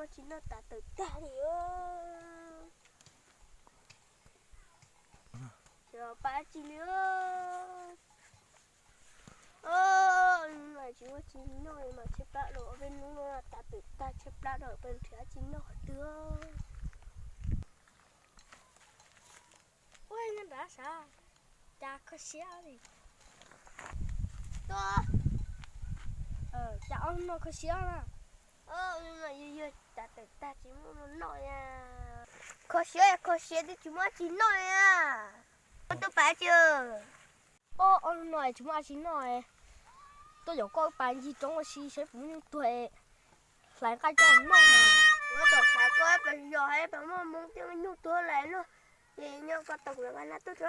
Tsis noj tas tawm tag li. Tsis pab tsi li. Tsis muaj tsi noj mas tshaib plab los, peb hnub no tas tawm tag tshaib plab los peb nrhiav tsi noj qhov twg. Ua nyob nrad sav, cas kho siab li. Cas ob hnub no kho siab na. Yog tas tawm tag tsis muaj noj na. Kho siab kho siab twb tsis muaj tsi noj na. Koj tuaj pab tsi. Ob hnub no tsis muaj tsi noj. Tuaj yaum koj pas ncig roob ua si saib puas muaj nyuj tuag, hlais nqaij coj noj. Kuv tab tom xav koj pas yog hais pas muaj hmoob thiab nyuj tuag lawm no. Ces nyob koj tau kuv lawv nqa nab tuaj tso.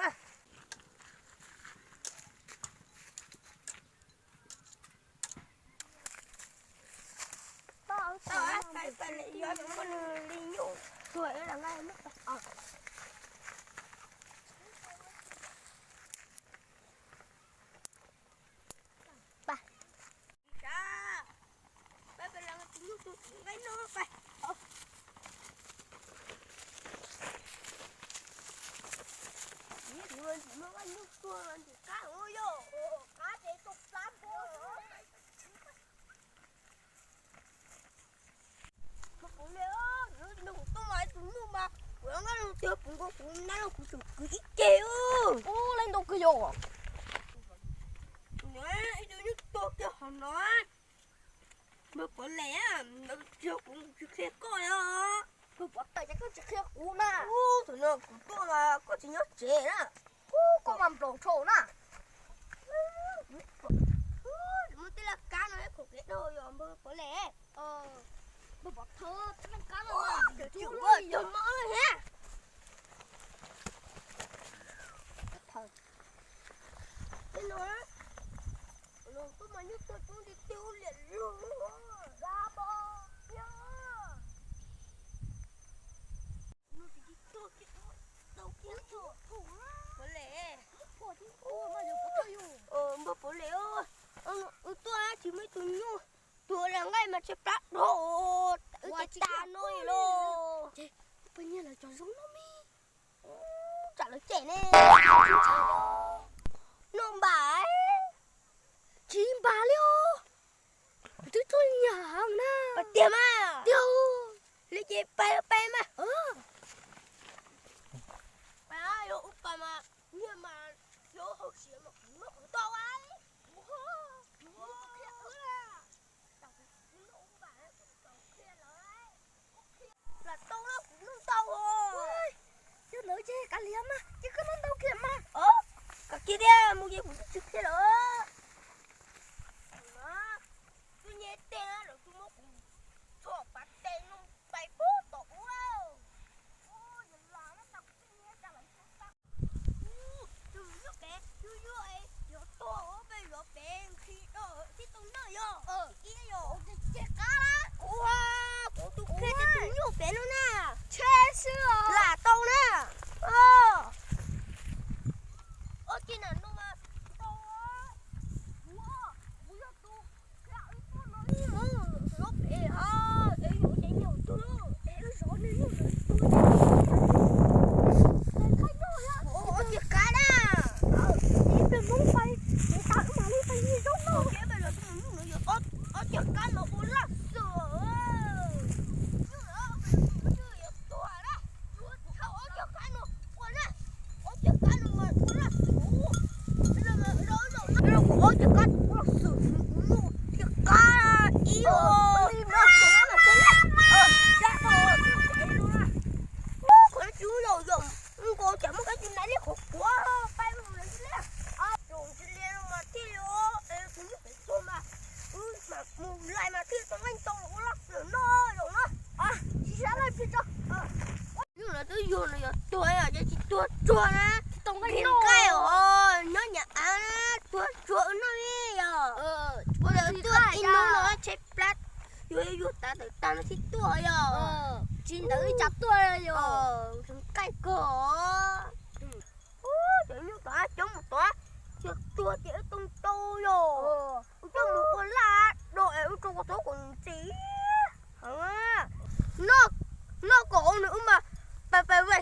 Kuv tuaj mas tus nyuj mas kuv nqa los tiag, kuv nqa kuv nab los kuv tsum kwv ib ce. Ub, lawv ntau kawg yog. Ib tug nyuj tuag kiag hauv no. Npawg Pov Les, tsis yog kuv tsis qhia koj li os. Npawg Pov Tes, cas koj tsis qhia kuv na? Ub, thaum no kuv tuaj mas koj tsis nyob tsev na. Ub, koj mas nplaum dhau na. Muaj tej laj kab no khoom kev dhau yog npawg Pov Les. Npawg Pov Thawj, tej laj kab no mas cov mob lawm thiab. Tej no, tuaj mas nyuj tuag coob tiag tiag liam lug. Pov Les, npawg Pov Les, wb tuaj tsis muaj ib tug nyuj, tus ua nqaij mas tshaib plab dhau, wb ces tas no los. Poj niam lawv cov zoo no me. Tsam lawv cem ne. Noj npam. Tsis npam li os. Twb tuaj nyam heev na. Tiag mas. Tiag. Li ces pais pais mas. Ub, pas mas nyiaj mas yuav hauj siav mas kuv noj kuv tau. Lam tau los kuv noj tau. Yog ntawd ces kav liam mas, ces koj noj ntau kiag mas. Kav kiag tiag, mus ces kuv twb tsis qhia lawm. Tus nyiag tej na lawv twb muab kuv tso pas tes no pais pub tom ub. Tus nyuj pem, nyuj nyuj, yuav tuag peb yuav pem nqhis rau tib tug noj yog ib yog. Ces qab la. Kuv, kuv tus qhia tej tus nyuj pem no na. Tsheb xwb os. Lam tau na. Ua ciav na no mas tau. Kuv, kuv yog tus qhia wb tuaj no. Wb pem ha, es yuav ces nyuam twg es wb zov nws nyuj nws tuag. Ob ceg qab na. Ib pliag Hmoob pais, kuv tas wb mam li pais nqhis zaub noj. Ob ceg qab no ua laj xwm. Nyuj yuav tuag na. Ob ceg qab no ua na. Ob ceg qab no mas ua laj xwm. Kuv ob ceg qab ua laj xwm, kuv nyuj ceg qab ib. Kuv tsis ua zaum zaum nkaus, cas muaj kev tsis nais li qhov kuav pais mus li. Zaum tsis li no mas thiaj li, kuv nyuj pem tuag mas, wb mam mus lais mas thiaj tau nqaij ntau ua laj xwm noj zaum na. Tsis sab laj plig tso. Nyuj no twb yog no yog tuag, yog tsis tuag tsuag na, tsis tau nqaij noj. Nqaij os, nyob nyam av na, tuag tsuag wb noj li yog. Tuag ib hnub no tshaib plab, yuav yuav tas tawm tag no thiaj tuaj yog. Tsis ntawd ib tsam tuaj yog nqaij kawg. Cov nyuj tod coob mus tod, tsis tuag ces wb tau ntau yog. Wb coj mus ua laj do es wb rau kua txob kom ntxiv heev.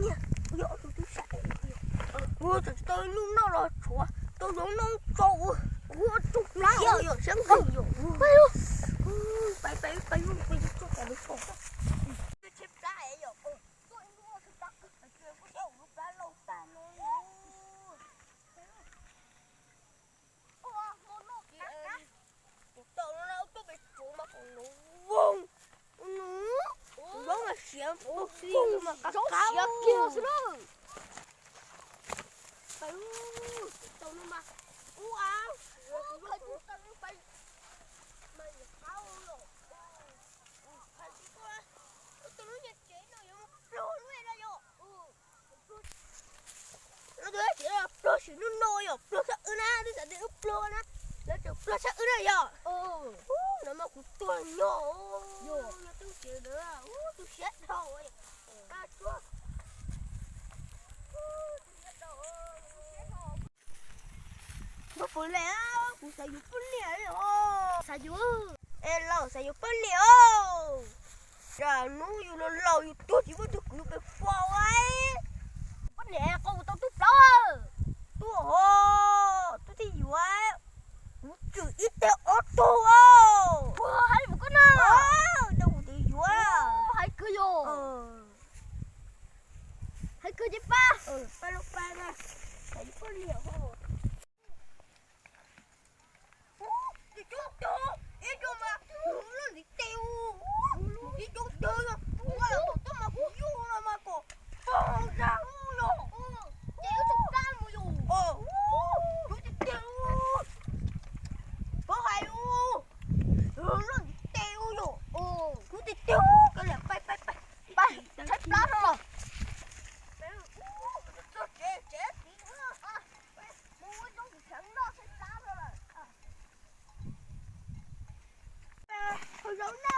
Nyiaj, yog tus twb saib, ua tsis tau lub noj los tshuav tau lub noj tso ua, ua tsuj plab yog siab nqis yom. Pais pais pais pais tsuj tas lub tso. Tshe plab yom, tuaj ib hnub no tshe plab kawg, kuv thiab lub plab lauj tag no. Ua, hmo noj kuv tau no na, tuaj pem tsuav mas kom nuv voog. Nuv, kuv zaub mas siav, kuv xi mas qab qab siav kiag xwb na. Pais, tau no mas, ua, kuv zaub tau no pais, mas yog qab los. Kuv le, kuv xav yuav poj niam li os. Xav yuav. Es los xav yuav poj niam os. Tsam hnub yus laus laus yus tuag tsis muaj tug kwv pem pom ua. Poj niam qau tau tub plaub. Tuaj os, tuaj thiaj yuav. Kuv tswm ib teg ob tug os. Ua hais mus koj na. Coj kuv tis yuav. Hais kawg yom. Hais kawg ces pab. Pab lub pab na. Xav yuav poj niam os. Ub, tsis coob tug, ib tug mas loj ntiv tes ub, tsis coob tug, ua los tom toj mas kuv yuj los mas kom pog zag ub yom. Ces wb tsis plab mus yom. Ub, tsis tiag ub, pog hais ub, loj ntiv tes ub yom. Kuv tsis tiag ub, kav liam pais pais pais. Pais, tshaib plab no los. Mus ua zoo tsheev noj tshaib plab no lawm. Zaum no